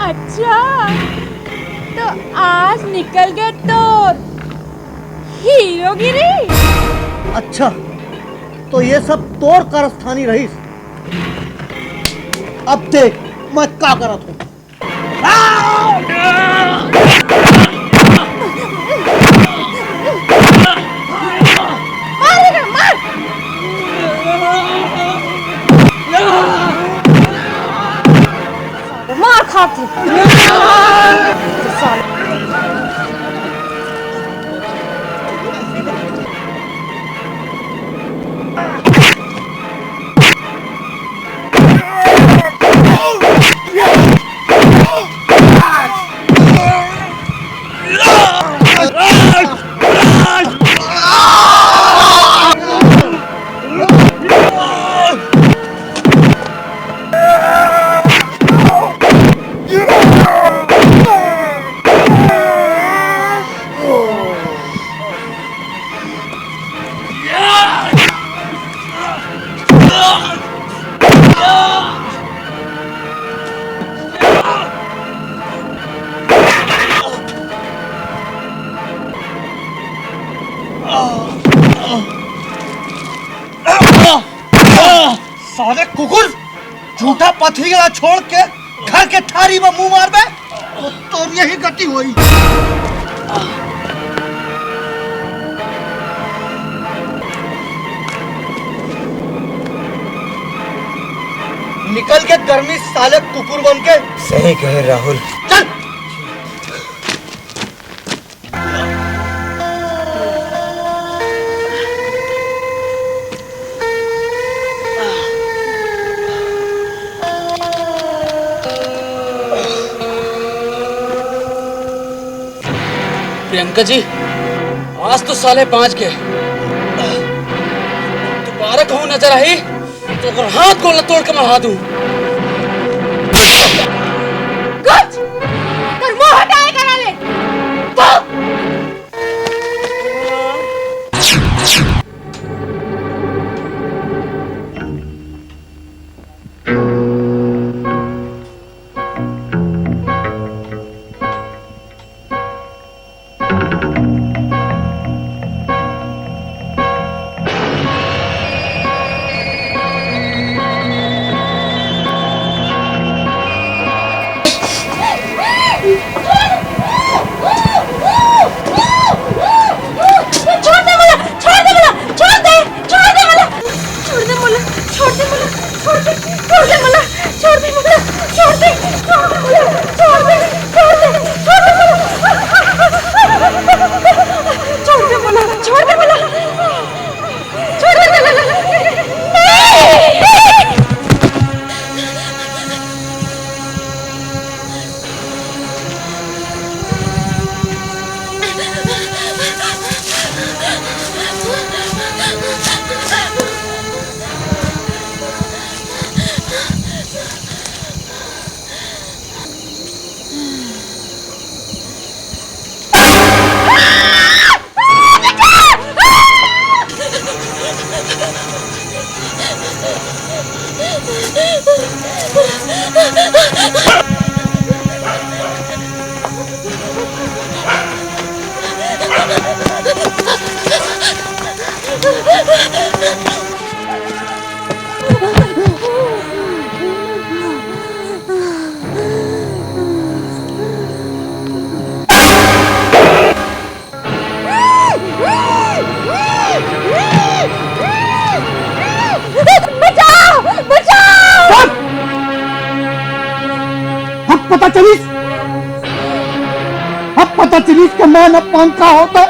अच्छा, तो आज निकल गे तोर हीरोगिरी। अच्छा, तो ये सब तोर कारस्थानी रहिस। अब देख, मैं का करत हूँ। मार रे, मार। मार खाथे। साले कुकुर, झूठा पथरी ला छोड़ के घर के थारी में मुंह मारबे, तो तोर यही गति होई। निकल के गर्मी, साले कुकुर बन के। सही कहे राहुल। चल। प्रियंका जी, आज तो साले बांच गे। दोबारा कहूं नजर आही, तो ओकर हाथ गोड़ ला तोड़ के मढ़ा दूं। कुछ! तोर मुंह हटाए करा ले। चलिस, अब पता चलिस कि मान अपमान का होथे।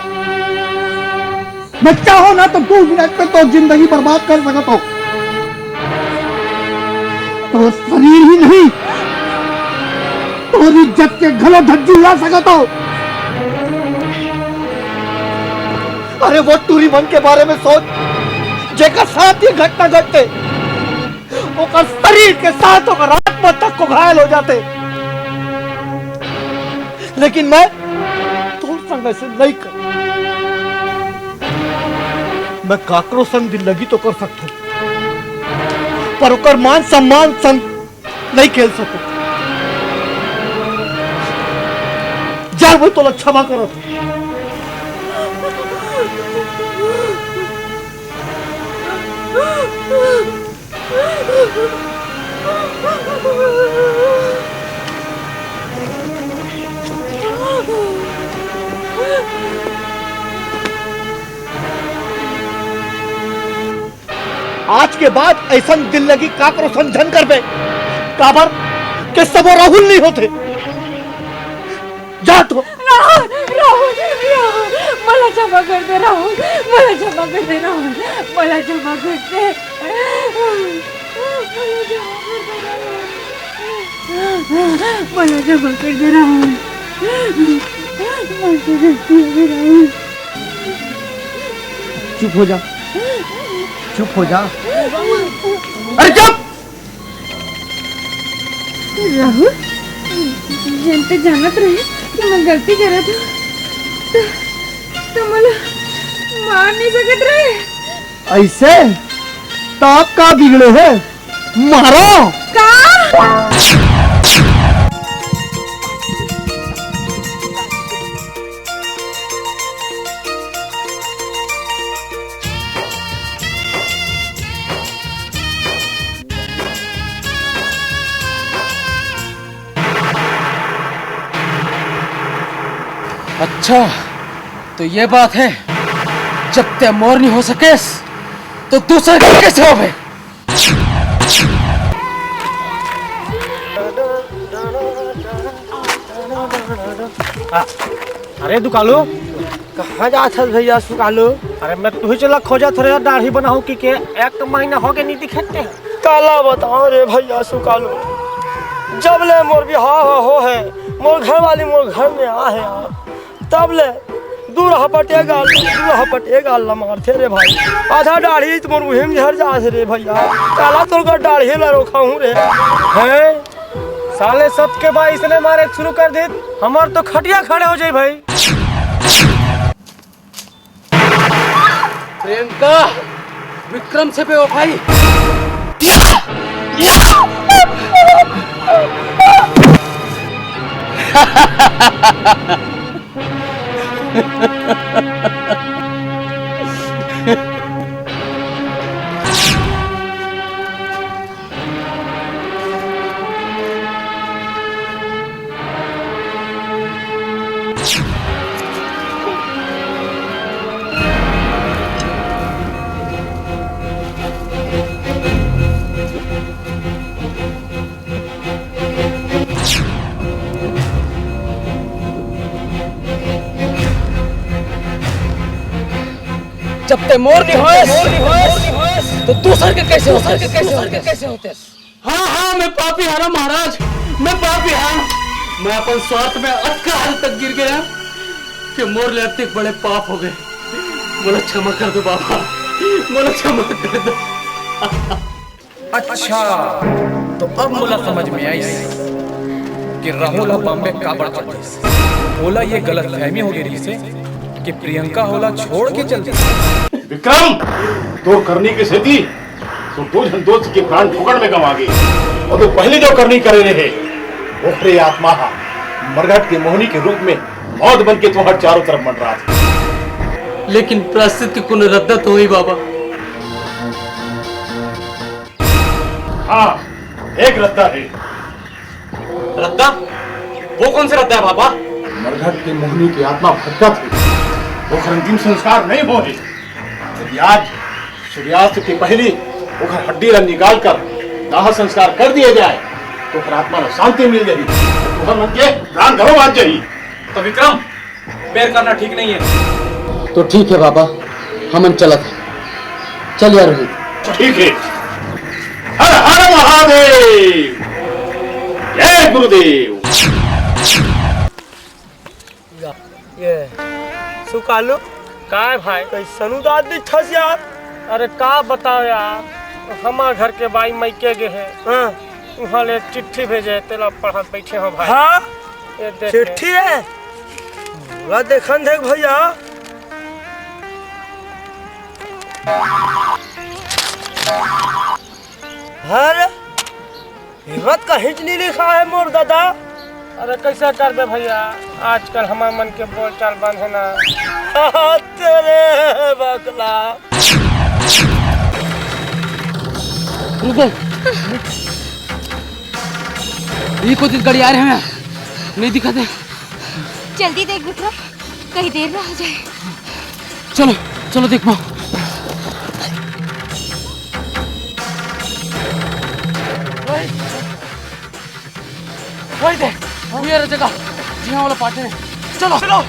मैं चाहूं ना तो दो मिनट में तो जिंदगी बर्बाद कर सकत हंव। तो शरीर ही नहीं, तोर इज्जत के घलो धज्जी उड़ा सकत हंव। अरे वो टूरी मन के बारे में सोच, जेकर साथ ये घटना घटथे, ओकर शरीर के साथ ओकर आत्मा तक को घायल हो जाथे। लेकिन मैं तोर संग ऐसे नहीं कर। मैं काकरो संग दिल्लगी तो कर सकथंव, पर ओकर मान सम्मान संग नहीं खेल सकंव। जा, मैं तोला क्षमा करत हंव। आज के बाद अइसन दिल्लगी काकरो संग झन करबे, काबर के सबो राहुल नहीं होथे। जा तो। राहुल, राहुल, राहुल, मोला क्षमा कर दे राहुल, मोला क्षमा कर दे राहुल, मोला क्षमा कर दे, मोला क्षमा कर दे राहुल, मोला क्षमा कर दे राहुल, मोला क्षमा कर दे राहुल। चुप हो जा, चुप हो जा। अरे चुप! राहुल, जब ते जानत रहे कि मैं गलती करत हंव, त, त मोला मार नहीं सकत रहे। अइसे? त अब का बिगड़े हे? मारो! का? अच्छा, तो ये बात हे, जब ते मोर नहीं हो सकेस, तो दूसर के कैसे होबे? अरे दुकालू, कहाँ जात हस भैया सुकालू? अरे मैं तुही चला खोजत हंव रे, दाढ़ी बनाहूं कि के, एक महीना होगे नहीं दिखत हे। काला बतावंव रे भैया सुकालू, जब ले मोर बिहाव हो हे, मोर घर वाली मोर घर में आ हे, तब ले दू रहपट ए गाल, दू रहपट ए गाल ला मारथे रे भाई। आधा दाढ़ी त मोर उही म झर जात हे रे भैया। काला तोर कर दाढ़ी ला रोकाहूं रे। हैं? साले सब के भाई इसने मारे शुरू कर दे, हमर तो खटिया खड़े हो जाई भाई। प्रियंका, विक्रम से बेवफाई। जब ते मोर नहीं होएस, तो दूसर के कैसे होतेस? हाँ, हाँ, मैं पापी हरंव महाराज, मैं पापी हरंव। मैं अपन स्वार्थ में अतका हद तक गिर गेंव कि मोर ले अतेक बड़े पाप हो गे। मोला क्षमा कर दो बाबा, मोला क्षमा कर दो। अच्छा, तो अब मोला समझ में आइस कि राहुल ह बॉम्बे काबर चल दिस। ओला ये गलतफहमी हो गे रहिस हे कि प्रियंका ओला छोड़ के चल दिस। विक्रम, तोर करनी के सेती तो दो झन दोस्त के प्राण फोकट में गंवा गे। अउ तैं पहिली जो करनी करे रहे, ओकरे आत्मा ह मरघट के मोहनी के रूप में मौत बन के तोहर चारों तरफ मंडरात हे। लेकिन प्रायश्चित के कोनो रद्दा तो होही बाबा। हाँ, एक रद्दा हे। रद्दा? वो कौन से रद्दा हे बाबा? मरघट के मोहनी के आत्मा भटकत हे, ओकर अंतिम संस्कार नहीं होहे। यदि आज सूर्यास्त के पहिली ओकर हड्डी ला निकाल कर दाह संस्कार कर दिए जाए, तो ओकर आत्मा ला शांति मिल जाही। ओकर मन के प्राण घलो बाच जाही। तो विक्रम, बेर करना ठीक नहीं है। तो ठीक है बाबा, हमन चलत है। चल यार रोहित। ठीक है। हर हर महादेव। जय गुरुदेव। ये सुकालू, काय भाई? कैसन उदास दिखथस यार? अरे का बताओ यार, हमार घर के बाई मइके गे हे। हाँ। उहाँ ले एक चिट्ठी भेजे हे, तेला पढ़त बैठे हो भाई। हाँ? ये देख चिट्ठी हे? मोला देखन देख भैया। अरे, हिम्मत कहीं नहीं लिखा है मोर दादा। अरे कैसे करबे भैया, आजकल हमार मन के बोलचाल बंद है ना। तेरे बकला। रुको, ये कोई गाड़ी आ रहे हैं, नहीं दिखाते। जल्दी देख विक्रम, कहीं देर ना हो जाए। चलो, चलो देख पाओ। वही दे, वही दे, वही जगह, जी हाँ, वाला पार्टी ने। चलो, चलो।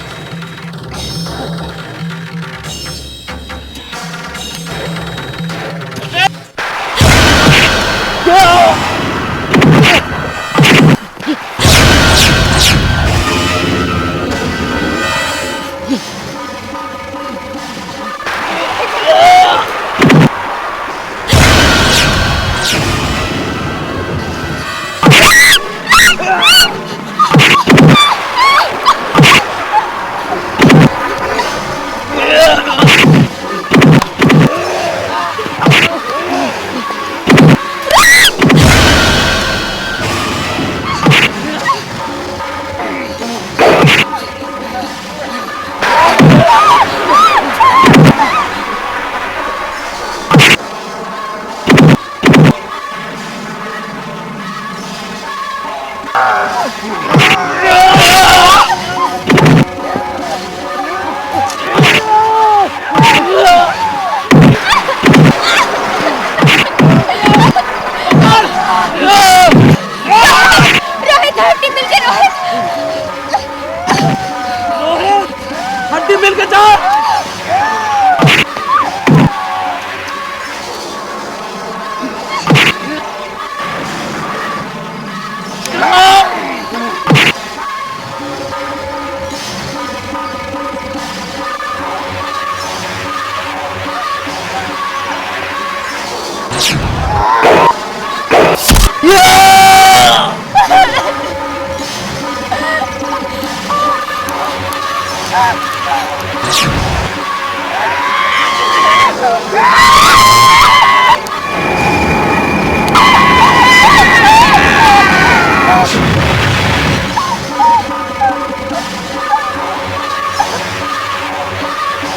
रोहित, हड्डी मिल गई, रोहित। रोहित, हड्डी मिल के जा।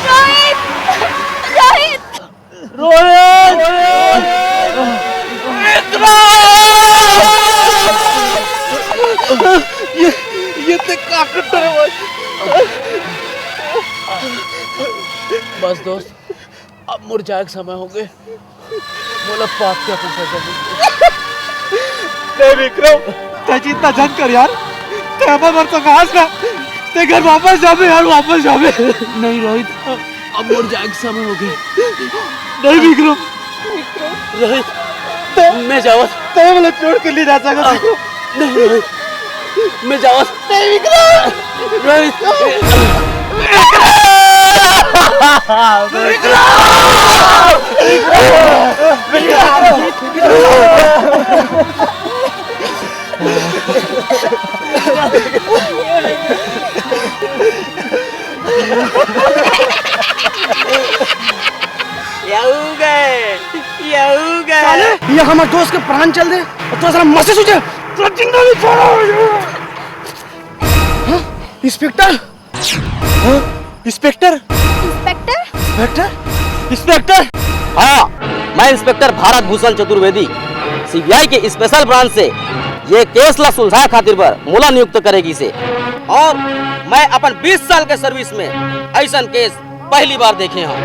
रोहित! रोहित! रोहित! विक्रम! ये, ये ते का करत हस भाई? बस दोस्त, अब मोर जाए के समय होगे। मोला पाप के अपन सजा मिल गे। नहीं विक्रम, ते चिंता झन कर यार, ते हमर बर तो खास ना, ते घर वापस जाबे यार, वापस जाबे। नहीं रोहित, अब मोर जाए के समय होगे। नहीं विक्रम, रोहित, ते मैं जावत। ते मोला छोड़ के नहीं जा सकत विक्रम। नहीं रोहित, मैं जावत। नहीं विक्रम। रोहित। ये हमर दोस्त के प्राण चल दे अउ तोर साला मसे सूझे, तोला जिंदा नहीं छोड़ों। हाँ? इंस्पेक्टर? हाँ? इंस्पेक्टर? इंस्पेक्टर? इंस्पेक्टर? इंस्पेक्टर? हाँ, मैं इंस्पेक्टर भारत भूषण चतुर्वेदी, सीबीआई के स्पेशल ब्रांच से ये केस ला सुलझाए खातिर बर मोला नियुक्त करे गिस हे। अउ मैं अपन बीस साल के सर्विस में अइसन केस पहली बार देखे हंव।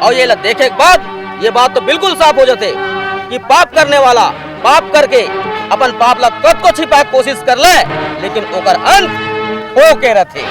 अउ ये ला देखे के बाद ये बात तो बिल्कुल साफ हो जाथे कि पाप करने वाला पाप करके अपन पाप ला कतको छिपाए के कोशिश कर ले, लेकिन ओकर अंत होके रथे।